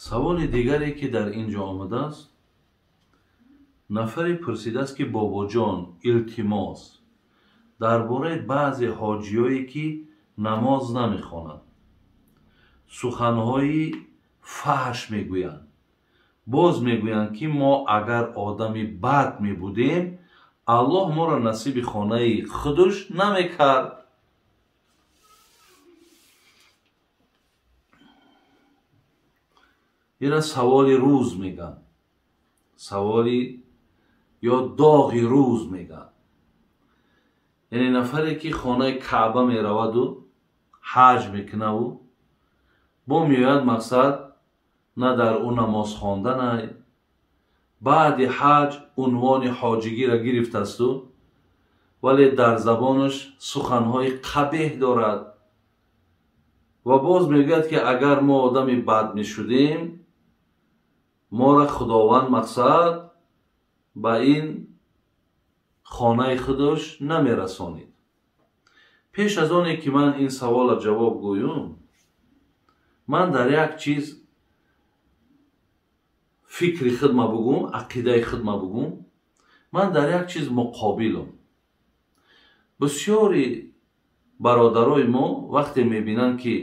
Саволи дигаре ки дар ин ҷо омадааст, нафаре пурсидааст ки бобоҷон, илтимос, дар бораи баъзе ҳоҷиёе ки намоз намехонанд, суханҳои фаҳш мегӯянд, боз мегӯянд ки мо агар одами бад мебудем, Аллоҳ моро насиби хонаи худаш намекард. Ира саволи рӯз мегӯянд, саволи ё доғи рӯз мегӯянд. Яъне нафаре ки хонаи Каъба мераваду ҳаҷ мекунаву бо меояд, мақсад на дар ӯ намоз хонданай, баъди ҳаҷ унвони ҳоҷигиро гирифтасту, вале дар забонаш суханҳои қабеҳ дорад ва боз мегӯяд ки агар мо одами бад мешудем, моро Худованд мақсад ба ин хонаи худаш намерасонид. Пеш аз оне ки ман ин саволро ҷавоб гӯям, ман дар як чиз фикри худма бугум, ақидаи худма бугум, ман дар як чиз муқобилам. Бисёри бародарои мо вақте мебинанд ки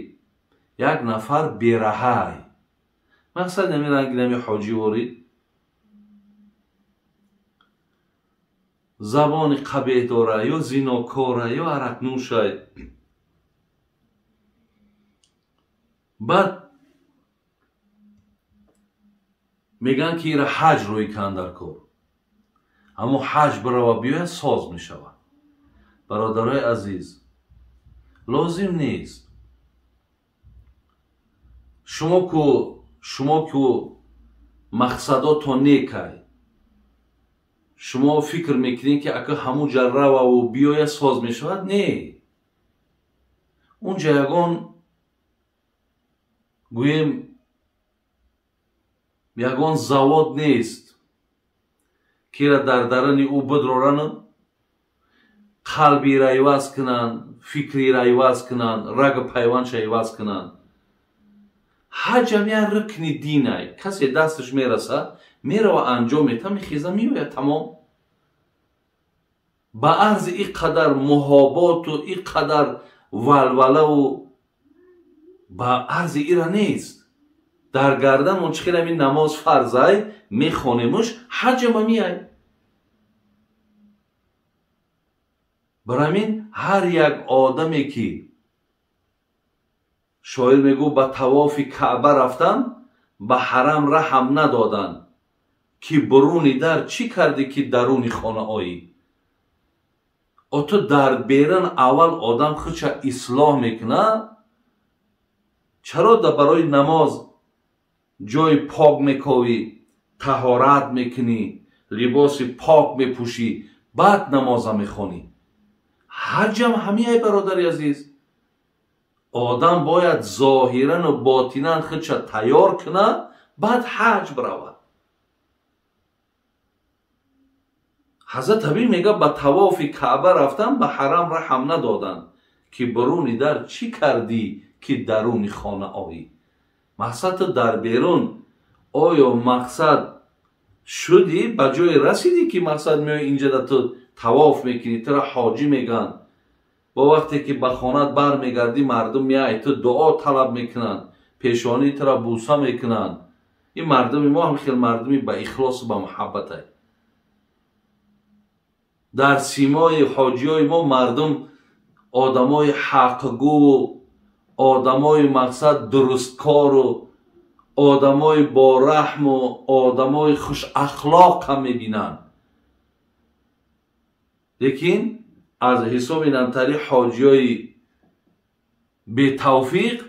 як нафар бераҳай, мақсад ҳамин ранги нами ҳоҷӣ ворид, забони қабеҳ дора, ё зинокора, ё арақнӯшай, баъд мегӯянд ки ира ҳаҷ рӯй кан дар кор, аммо ҳаҷ бирава биёяд соз мешавад. Бародарои азиз, лозим нест. Шумо ку мақсадотон некай, шумо фикр мекунед ки ака ҳамун ҷа рававу биёяд соз мешавад? Не, унҷа ягон гӯем ягон завод нест кира дар дарани ӯ бидрорану қалбира иваз кунанд, фикрира иваз кунанд, рагу пайвандша иваз кунанд. Ҳаҷам як рукни динай, касе дасташ мераса, мерава анҷом мета, мехеза меояд, тамом. Ба арзи ин қадар муҳоботу ин қадар валвалаву ба арзи ира нест. Дар гардан он чӣ хел ҳамин намоз фарзай мехонемуш, ҳаҷама меай. Барои ҳамин ҳар як одаме ки шоир мегӯ ба тавофи Каъба рафтан, ба ҳарам раҳм надоданд, ки буруни дар чӣ кардӣ ки даруни хона оӣ? О ту дар берун аввал одам худша ислоҳ мекунад, чаро да барои намоз ҷои пок мековӣ, таҳорат мекунӣ, либоси пок мепӯшӣ, баъд намоза мехонӣ? Ҳаҷам ҳамияй, бародари азиз. Одам бояд зоҳирану ботинан худша тайёр кунад, баъд ҳаҷ биравад. Ҳазрат Ҳабиб мегӯяд ба тавофи Каъба рафтан, ба ҳарам раҳм надоданд, ки буруни дар чӣ кардӣ ки даруни хона оӣ? Мақсад ту дар берун оё мақсад шудӣ, ба ҷое расидӣ ки мақсад меои инҷа да ту тавоф мекунӣ, тура ҳоҷӣ мегӯянд, бо вақте ки ба хонат бармегардӣ мардум меай ту дуо талаб мекунанд, пешонии тура буса мекунанд. Ин мардуми мо ҳам хел мардуми ба ихлосу ба муҳаббатай. Дар симои ҳоҷиёи мо мардум одамои ҳақгӯву одамои мақсад дурусткору одамои бораҳму одамои хушахлоқ ҳам мебинанд. Лекин аз ҳисоби намтари ҳоҷиёи бетавфиқ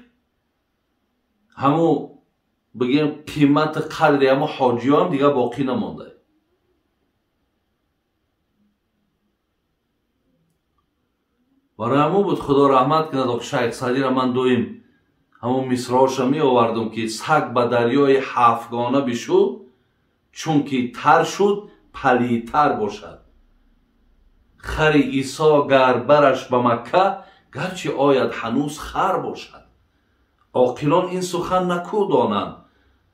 ҳаму бигем қимати қадри ҳаму ҳоҷиёам дигар боқӣ намонда. Барои ҳамун буд Худо раҳмат кунад ох Шайх Саъдиро ман доим ҳамун мисроҳоша меовардум ки саг ба дарёи ҳафтгона бишуд, чунки тар шуд палидтар бошад. Хари Исо гар бараш ба Макка, гарчи ояд ҳанӯз хар бошад. Оқилон ин сухан накӯ донанд,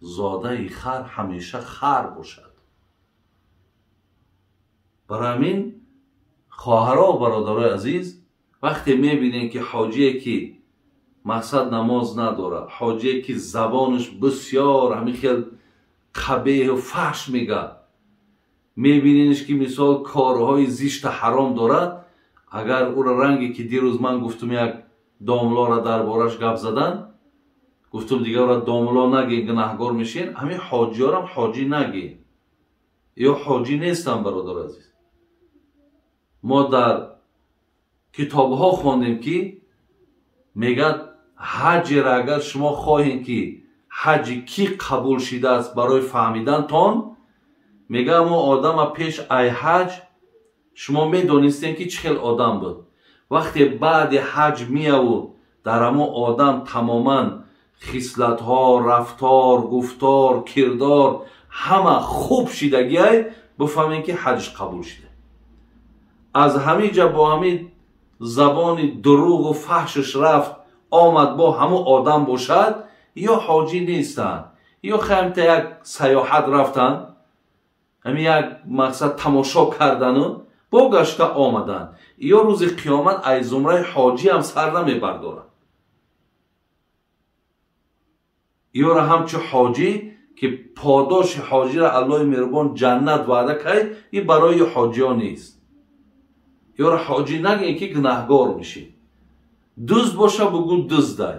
Зодаи хар ҳамеша хар бошад. Барои ҳамин хоҳаро ва бародарои азиз, вақте мебинем ки ҳоҷие ки мақсад намоз надорад, ҳоҷие ки забонаш бисёр ҳамин хел қабеҳу фаҳш мегӯяд, мебиненш ки мисол корҳои зишта ҳаром дорад, агар ӯро ранге ки дирӯз ман гуфтум як домлоро дар бораш гап задан, гуфтум дигарро домло нагин, гунаҳгор мешин, ҳамин ҳоҷиёрам ҳоҷӣ нагин. Ё ҳоҷӣ нестам, бародар азиз. Мо дар китобҳо хондем ки мегӯяд ҳаҷеро агар шумо хоҳем ки ҳаҷи кӣ қабул шидааст барои фаҳмидантон, мегӯяд мо одама пеш ай ҳаҷ шумо медонистем ки чӣ хел одам буд. Вақте баъди ҳаҷ мияву дар ҳамо одам тамоман хислатҳо, рафтор, гуфтор, кирдор ҳама хуб шидагиай, бифаҳмем ки ҳаҷш қабул шида. Аз ҳамин ҷа бо ҳамин забони дурӯғу фаҳшаш рафт омад бо ҳамо одам бошад, ё ҳоҷӣ нестанд, ё хаемта як саёҳат рафтанд, ҳамин як мақсад тамошо кардану бо гашта омаданд, ё рӯзи қиёмат ай зумраи ҳоҷӣ ҳам сар намебардоранд. Ёра ҳамчу ҳоҷӣ ки подоши ҳоҷиро Аллоҳи меҳрубон ҷаннат ваъда кард, ин барои ҳоҷиё нест. Ёра ҳоҷӣ нагӯем ки гунаҳгор мешӣ. Дузд боша бугӯ дуздай,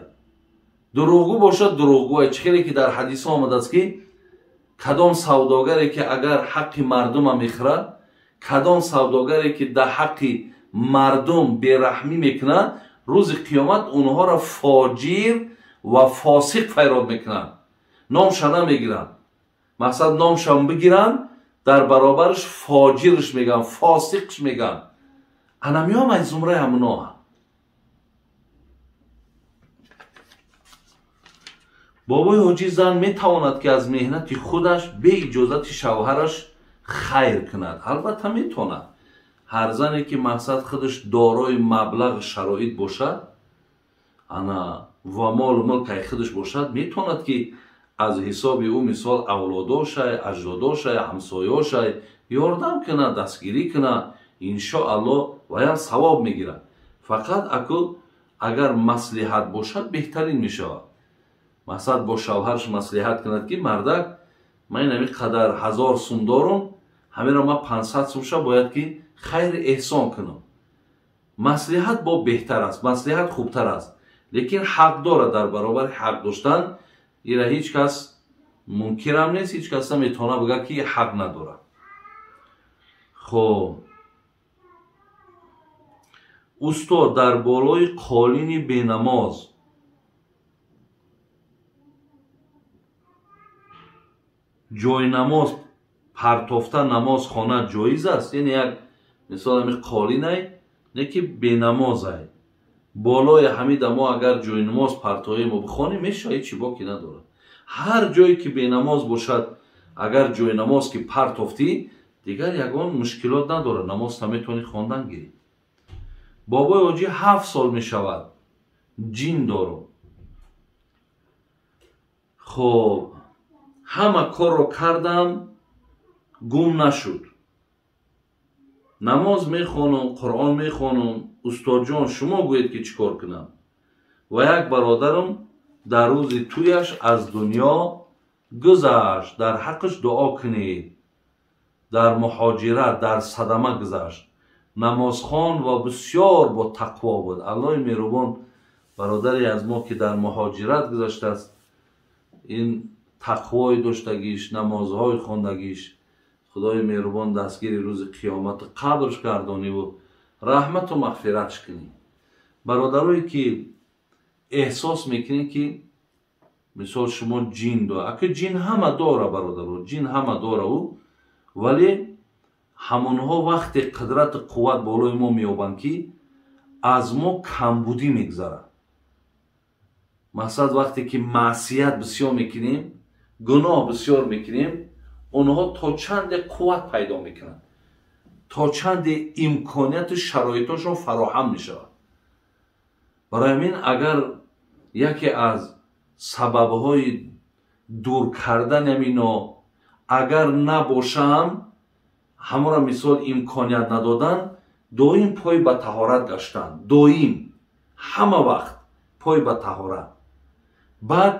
дурӯғгӯ боша дурӯғгӯай. Чӣ хеле ки дар ҳадисҳо омадааст ки кадом савдогаре ки агар ҳаққи мардума мехӯрад, кадом савдогаре ки дар ҳаққи мардум бераҳмӣ мекунад, рӯзи қиёмат онҳоро фоҷир ва фосиқ файрод мекунанд. Номша намегиранд, мақсад номшам бигиранд, дар баробараш фоҷирш мегӯянд, фосиқш мегӯянд. Анамиём аз зумраи ҳамуноҳа. Бобои ҳоҷӣ, зан метавонад ки аз меҳнати худаш бе иҷозати шавҳараш хайр кунад? Албатта метавонад. Ҳар зане ки мақсад худаш дорои маблағ шароит бошад, ана ва молу мулкаи худаш бошад, метавонад ки аз ҳисоби ӯ мисол авлодошай, аҷдодошай, ҳамсоёшай ёрдам кунад, дастгирӣ кунад, иншоаллоҳ ваям савоб мегирад. Фақат аку агар маслиҳат бошад беҳтарин мешавад. Мақсад бо шавҳараш маслиҳат кунад ки мардак, ман ин ҳамин қадар 1000 сум дорум, ҳаминро ман 500 сумша бояд ки хайри эҳсон кунам. Маслиҳат бо беҳтар аст, маслиҳат хубтар аст, лекин ҳақ дорад. Дар баробари ҳақ доштан ира ҳеҷ кас мункирам нест, ҳеҷ кас наметавонад бигӯяд ки ҳақ надорад. Хоб, устод, дар болои қолини бенамоз ҷойнамоз партофта намоз хона ҷоиз аст? Яъне як мисол ҳамин қолинай, не ки бенамозай, болои ҳамида мо агар ҷойнамоз партоем мо бихонем, мешавад, ҳеҷ боки надорад. Ҳар ҷое ки бенамоз бошад, агар ҷойнамоз ки партофтӣ, дигар ягон мушкилот надорад, намозта метавонӣ хондан гирӣ. Бобои ҳоҷӣ, 7 сол мешавад, ҷин дорум. Хоб, ҳама корро кардам, гум нашуд. Намоз мехонам, Қуръон мехонам. Устодҷон, шумо гӯед ки чӣ кор кунам? Ва як бародарам дар рӯзи тӯяш аз дунё гузашт, дар ҳаққаш дуо кунед. Дар муҳоҷират, дар садама гузашт. Намозхон ва бисёр бо тақво буд. Аллоҳи меҳрубон бародаре аз мо ки дар муҳоҷират гузаштааст, ин тақвои доштагиш, намозҳои хондагиш, Худои меҳрубон дастгири рӯзи қиёмату қабрш гардониву раҳмату мағфиратш кунӣ. Бародарое ки эҳсос мекунед ки мисол шумо ҷин дора, ака ҷин ҳама дора, бародаро, ҷин ҳама дора ӯ, вале ҳамонҳо вақте қудрату қувват болои мо меёбанд ки аз мо камбудӣ мегузарад. Мақсад вақте ки маъсият бисёр мекунем, гуноҳ бисёр мекунем, онҳо то чанде қувват пайдо мекунанд, то чанде имконияту шароитошон фароҳам мешавад. Барои ҳамин агар яке аз сабабҳои дур кардани ҳамино агар набошам, ҳамора мисол имконият надодан, доим пой ба таҳорат гаштан, доим ҳама вақт пой ба таҳорат. Баъд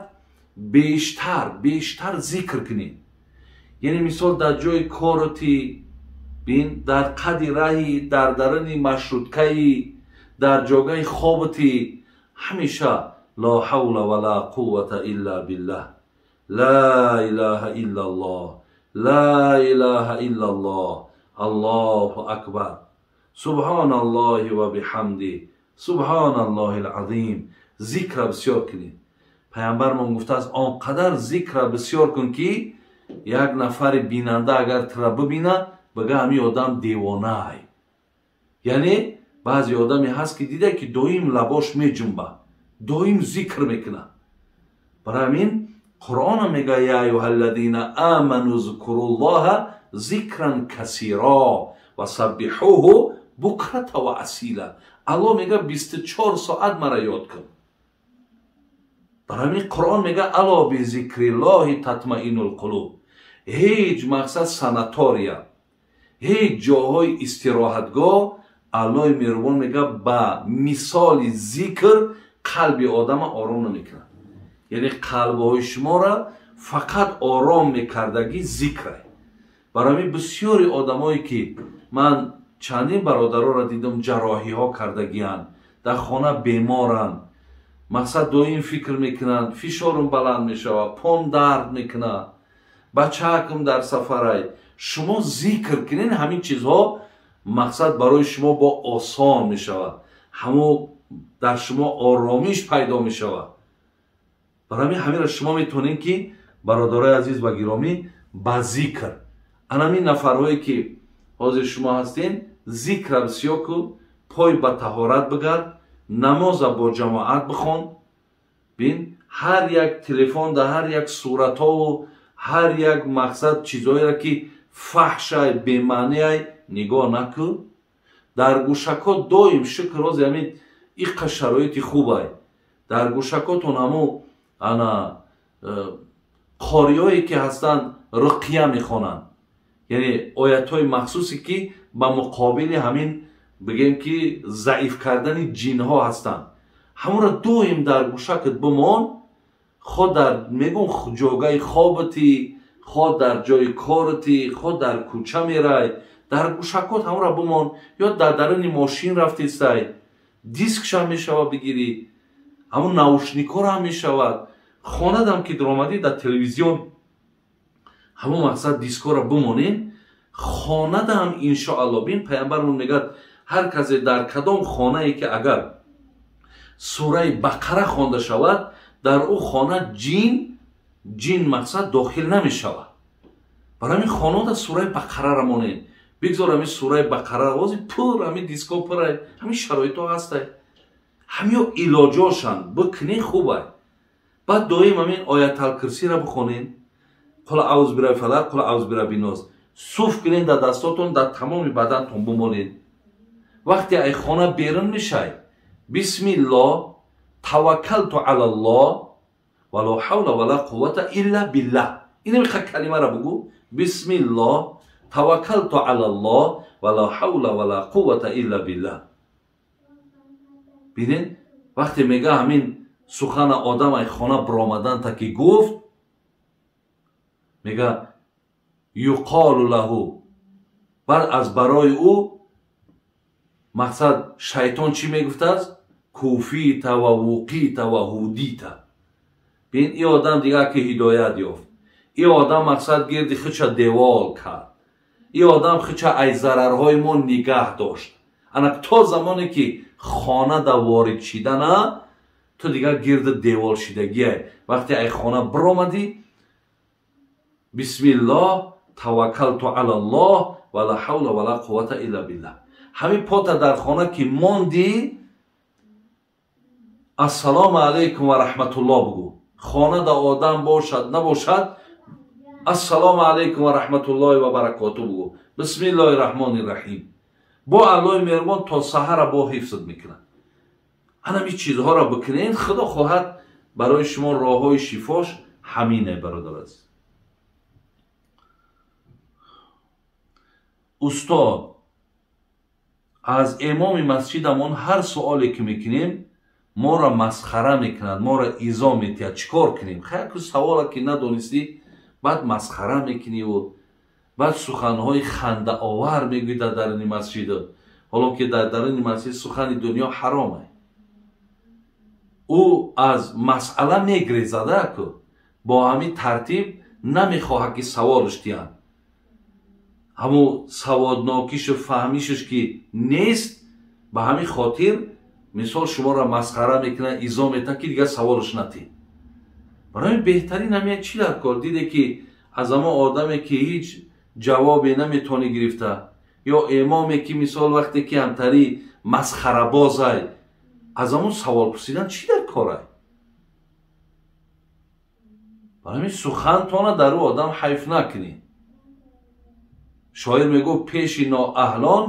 бештар бештар зикр кунед. Яъне мисол дар ҷои короти бин, дар қади раҳи, дар даруни маршруткаи, дар ҷогаи хоботи ҳамеша ла ҳавла ва ла қуввата илла биллаҳ, ла илаҳа иллаллоҳ, ла илаҳа иллаллоҳ, аллоҳу акбар, субҳоналлоҳи ва биҳамдиҳ, субҳоналлоҳил азим. Зикра бисёр кунед. Пайғамбармон гуфтааст, он қадар зикра бисёр кун, ки як нафари бинанда агар тура бибина, бага ҳамин одам девонаай. Яъне баъзе одаме ҳаст, ки дида, ки доим лабош меҷунба, доим зикр мекунад. Барои ҳамин Қуръона мега: я аюҳаллазина аману зкуруллоҳа зикран касиро ва саббиҳуҳу букрата ва асила. Аллоҳ мега 24 соат мара ёд кун. Барои ҳамин Қуръон мега: ало бизикриллоҳи татмаинул қулуб. Ҳеҷ мақсад санатория, ҳеҷ ҷоҳои истироҳатгоҳ, Аллоҳи меҳрубон мега, ба мисоли зикр қалби одама ором намекунад. Яъне қалбҳои шуморо фақат ором мекардагӣ зикрай. Барои ҳамин бисёри одамое, ки ман чандин бародароро дидам, ҷарроҳиҳо кардагианд, дар хона беморанд, мақсад доим фикр мекунанд: фишорум баланд мешавад, пом дард мекунад, бачаакам дар сафарай. Шумо зикр кунед, ҳамин чизҳо мақсад барои шумо бо осон мешавад, ҳамо дар шумо оромиш пайдо мешавад. Барои ҳамин ҳаминро шумо метавонед, ки бародарои азиз ва гиромӣ, ба зикр анамин нафарҳое, ки ҳозир шумо ҳастен, зикра бисёр кун, пой ба таҳорат бигард, намоза бо ҷамоат бихон. Бин, ҳар як телефон дар ҳар як суратҳову ҳар як мақсад чизҳоеро, ки фаҳшай, бемаъниай, нигоҳ накун. Дар гӯшакҳо доим, шукр, ҳозир ҳамин иққа шароити хубай, дар гӯшакҳотон ҳамун ана қориҳое, ки ҳастанд, руқия мехонанд, яъне оятҳои махсусе, ки ба муқобили ҳамин бигем, ки заиф кардани ҷинҳо ҳастанд, ҳамонро доим дар гӯшакат бимон. Хо дар мегӯм ҷогаи хоботӣ, хо дар ҷои корати, хо дар кӯча мерай, дар гӯшакот ҳамонро бимон. Ё дар даруни мошин рафтестай, дискшам мешавад бигирӣ, ҳамон наушникҳоро ҳам мешавад. Хонадам ки даромадӣ, дар телевизион ҳамон мақсад дискҳоро бимонед, хонадам иншоалло. Бин, пайғамбармон мегӯяд, ҳар касе дар кадом хонае ки агар сураи Бақара хонда шавад, дар ӯ хона ҷин мақсад дохил намешавад. Барои ҳамин хонада сураи Бақараро монед, бигзор ҳамин сураи Бақара ҳозир пур, ҳамин дискҳо пурай, ҳамин шароитҳо ҳастай, ҳамиё илоҷошанд бикунӣ, хубай. Баъд доим ҳамин ояталкурсиро бихонед, қул ауз бираби фалақ, қул ауз бираби нос, суф кунед дар дастотон, дар тамоми бадантон бимолед. Вақте ай хона берун мешай, бисмиллоҳ таваккалту алаллоҳ ва ло ҳавла ва ла қуввата илла биллаҳ. Инамиха калимаро бугӯ: бисмиллоҳ таваккалту алаллоҳ ва ла ҳавла ва ла қуввата илла биллаҳ. Бинед, вақте мега ҳамин сухана одам ай хона биромадан та ки гуфт, мега юқолу лаҳу, баъд аз барои ӯ мақсад шайтон чӣ мегуфтааст? Куфита ва вуқита ва ҳудита. Бин, ин одам дигар ки ҳидоят ёфт, ин одам мақсад гирди хича девол кард, ин одам хича ай зарарҳои мо нигаҳ дошт. Ана то замоне ки хона да ворид шидана, ту дигар гирди девол шидагиай. Вақте ай хона биромадӣ, бисмиллоҳ таваккалту алаллоҳ ва ла ҳавла ва ла қуввата илла биллаҳ. Ҳамин пота дар хона ки мондӣ, ассалому алайкум ва раҳматуллоҳ бугӯ. Хона да одам бошад набошад, ассалому алайкум ва раҳматуллоҳи ва баракоту бугӯ, бисмиллоҳи раҳмони раҳим. Бо Аллоҳи меҳрубон то саҳара бо ҳифзат мекунад. Анами чизҳоро бикунед, худо хоҳад, барои шумо роҳҳои шифош ҳамине, бародар азиз. Устод, аз имоми масҷидамон ҳар суоле ки мекунем, моро масхара мекунад, моро изо метиҳад. Чӣ кор кунем? Хайр, ку савола ки надонистӣ, баъд масхара мекуниву баъд суханҳои хандаовар мегӯӣ дар даруни масҷид, ҳоло ки дар даруни масҷид сухани дунё ҳаром е. Ӯ аз масъала мегрезада ку, бо ҳамин тартиб намехоҳад ки саволш диҳанд. Ҳамун саводнокишу фаҳмишаш ки нест, ба ҳамин хотир мисол шуморо масхара мекунад, изо метиҳад, ки дигар саволш натиҳ. Барои беҳтарин ҳамин чӣ дар кор? Диде ки аз ҳамон одаме ки ҳеҷ ҷавобе наметавонӣ гирифта, ё имоме ки мисол вақте ки ҳамтари масхарабозай, аз ҳамон савол пурсидан чӣ дар корай? Барои ҳамин сухантона дар ӯ одам ҳайф накунӣ. Шоир мегӯфт: пеши ноаҳлон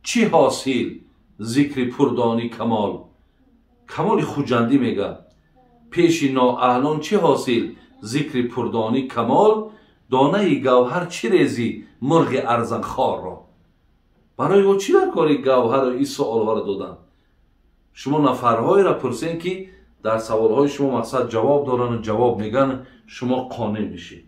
чӣ ҳосил зикри пурдонӣ камол. Камоли Хуҷандӣ мега: пеши ноаҳлон чӣ ҳосил зикри пурдонӣ камол, донаи гавҳар чӣ резӣ мурғи арзанхорро. Барои ӯ чӣ дар кори гавҳару ин суолҳоро додан? Шумо нафарҳоеро пурсен, ки дар саволҳои шумо мақсад ҷавоб дорану ҷавоб мегӯянд, шумо қонеъ мешед.